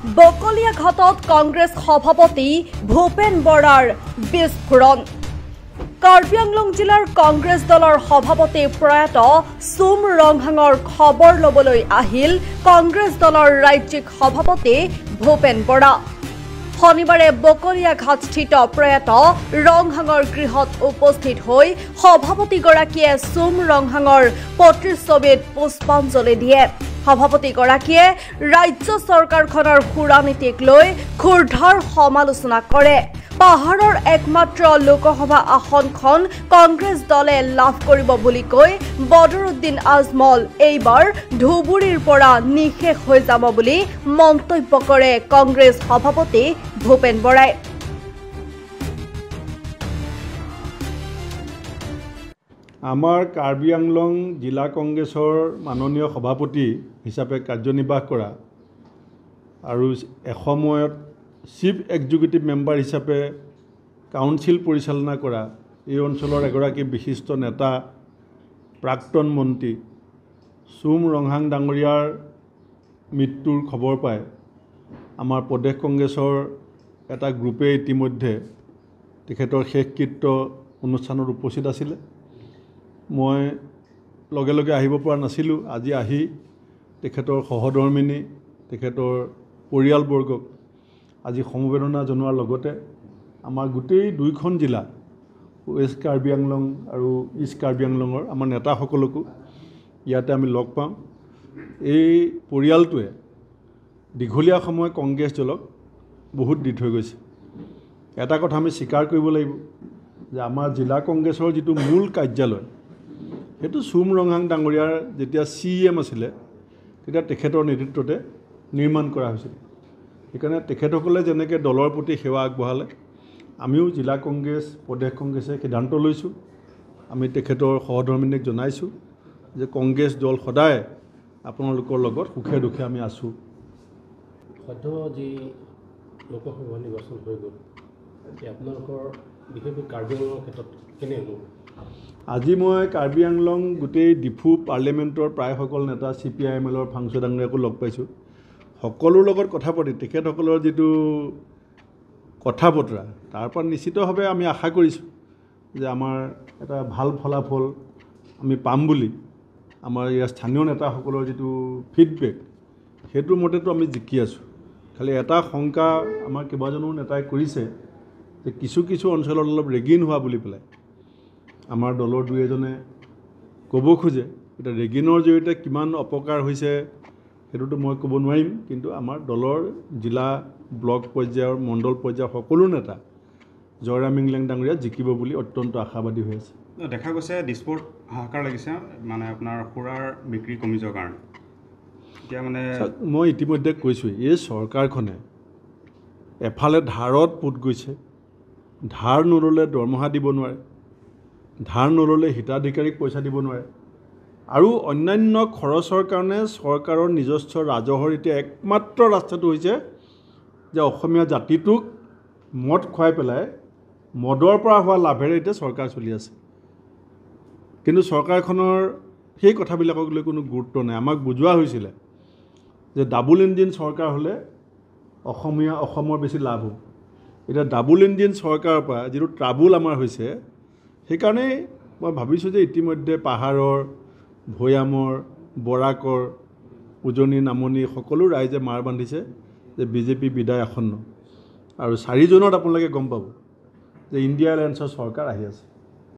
বকলীয়াঘাটত কংগ্ৰেছ সভাপতি ভূপেন বৰাৰ বিস্ফোৰণ। কাৰ্বি আংলং জিলাৰ কংগ্ৰেছ দলৰ সভাপতি প্ৰয়াত চুম ৰংহাঙৰ খবৰ ল'বলৈ আহিল কংগ্ৰেছ দলৰ ৰাজ্যিক সভাপতি ভূপেন বৰা। শনিবাৰে বকলীয়াঘাটস্থিত প্ৰয়াত ৰংহাঙৰ গৃহত উপস্থিত হৈ সভাপতিগৰাকীয়ে চুম ৰংহাঙৰ প্ৰতিচ্ছবিত পুষ্পাঞ্জলি দিয়ে। সভাপতিগৰাকীয়ে ৰাজ্য চৰকাৰখনৰ সুৰা নীতিক লৈ ক্ষুৰধাৰ সমালোচনা কৰে। পাহাৰৰ একমাত্ৰ লোকসভা আসনখন কংগ্ৰেছ দলে লাভ কৰিব বুলি কৈ বদৰুদ্দিন আজমল এইবাৰ ধুবুৰীৰ পৰা নিশেষ হৈ যাব বুলি মন্তব্য কৰে কংগ্ৰেছ সভাপতি ভূপেন বৰাই। আমাৰ কাৰ্বি আংলং জিলা কংগ্ৰেছৰ মাননীয় সভাপতি হিচাপে কাৰ্যনিৰ্বাহ কৰা আৰু এসময়ত চিফ এক্সিকিউটিভ মেম্বাৰ হিচাপে কাউন্সিল পৰিচালনা কৰা এই অঞ্চলৰ এগৰাকী বিশিষ্ট নেতা, প্ৰাক্তন মন্ত্ৰী চুম ৰংহাং ডাঙৰীয়াৰ মৃত্যুৰ খবৰ পাই আমাৰ প্ৰদেশ কংগ্ৰেছৰ এটা গ্ৰুপে ইতিমধ্যে তেখেতৰ শেষকৃত্য অনুষ্ঠানত উপস্থিত আছিলে। মই লগে লগে আহিব পৰা নাছিলোঁ। আজি আহি তেখেতৰ সহধৰ্মিনী, তেখেতৰ পৰিয়ালবৰ্গক আজি সমবেদনা জনোৱাৰ লগতে আমাৰ গোটেই দুইখন জিলা ৱেষ্ট কাৰ্বি আংলং আৰু ইষ্ট কাৰ্বি আংলঙৰ আমাৰ নেতাসকলকো ইয়াতে আমি লগ পাওঁ। এই পৰিয়ালটোৱে দীঘলীয়া সময় কংগ্ৰেছ দলক বহুত দি থৈ গৈছে। এটা কথা আমি স্বীকাৰ কৰিব লাগিব যে আমাৰ জিলা কংগ্ৰেছৰ যিটো মূল কাৰ্যালয়, সেইটো চুম ৰংহাং ডাঙৰীয়াৰ যেতিয়া CM আছিলে তেতিয়া তেখেতৰ নেতৃত্বতে নিৰ্মাণ কৰা হৈছিল। সেইকাৰণে তেখেতসকলে যেনেকৈ দলৰ প্ৰতি সেৱা আগবঢ়ালে, আমিও জিলা কংগ্ৰেছ, প্ৰদেশ কংগ্ৰেছে সিদ্ধান্ত লৈছোঁ। আমি তেখেতৰ সহধৰ্মিনীক জনাইছোঁ যে কংগ্ৰেছ দল সদায় আপোনালোকৰ লগত সুখে দুখে আমি আছোঁ। সদ্য যি লোকসভা নিৰ্বাচন হৈ গ'ল, আপোনালোকৰ বিশেষকৈ কাৰ্বি আংলঙৰ ক্ষেত্ৰত কেনে অনুভৱ? আজি মই কাৰ্বি আংলং গোটেই ডিফু পাৰ্লিয়ামেণ্টৰ প্ৰায়সকল নেতা, CPIMLৰ ফাংচু ডাঙৰীয়াকো লগ পাইছোঁ। সকলোৰ লগত কথা পাতি তেখেতসকলৰ যিটো কথা বতৰা, তাৰ পৰা নিশ্চিতভাৱে আমি আশা কৰিছোঁ যে আমাৰ এটা ভাল ফলাফল আমি পাম বুলি। আমাৰ ইয়াৰ স্থানীয় নেতাসকলৰ যিটো ফিডবেক, সেইটোৰ মতেতো আমি জিকি আছোঁ। খালি এটা শংকা আমাৰ কেইবাজনো নেতাই কৰিছে যে কিছু কিছু অঞ্চলত অলপ ৰেগিন হোৱা বুলি পেলাই আমাৰ দলৰ দুই এজনে ক'ব খোজে। এতিয়া ৰেগিনৰ জৰিয়তে কিমান অপকাৰ হৈছে সেইটোতো মই ক'ব নোৱাৰিম, কিন্তু আমাৰ দলৰ জিলা, ব্লক পৰ্যায়ৰ, মণ্ডল পৰ্যায়ৰ সকলো নেতা জয়ৰাম ইংলেং ডাঙৰীয়া জিকিব বুলি অত্যন্ত আশাবাদী হৈ আছে। দেখা গৈছে দিছপুৰত হাহাকাৰ লাগিছে, মানে আপোনাৰ সুৰাৰ বিক্ৰী কমি যোৱাৰ কাৰণে। এতিয়া মানে মই ইতিমধ্যে কৈছোঁ, এই চৰকাৰখনে এফালে ধাৰত পোত গৈছে, ধাৰ নল'লে দৰমহা দিব নোৱাৰে, ধাৰ নল'লে হিতাধিকাৰীক পইচা দিব নোৱাৰে, আৰু অন্যান্য খৰচৰ কাৰণে চৰকাৰৰ নিজস্ব ৰাজহৰ এতিয়া একমাত্ৰ ৰাস্তাটো হৈছে যে অসমীয়া জাতিটোক মদ খুৱাই পেলাই মদৰ পৰা হোৱা লাভেৰে এতিয়া চৰকাৰ চলি আছে। কিন্তু চৰকাৰখনৰ সেই কথাবিলাকক লৈ কোনো গুৰুত্ব নাই। আমাক বুজোৱা হৈছিলে যে ডাবুল ইঞ্জিন চৰকাৰ হ'লে অসমৰ বেছি লাভ হ'ব। এতিয়া ডাবুল ইঞ্জিন চৰকাৰৰ পৰা যিটো ট্ৰাবুল আমাৰ হৈছে, সেইকাৰণেই মই ভাবিছোঁ যে ইতিমধ্যে পাহাৰৰ, ভৈয়ামৰ, বৰাকৰ, উজনি নামনি সকলো ৰাইজে মাৰ বান্ধিছে যে বিজেপি বিদায় আসন্ন। আৰু 4 জুনত আপোনালোকে গম পাব যে ইণ্ডিয়া এলায়েন্সৰ চৰকাৰ আহি আছে।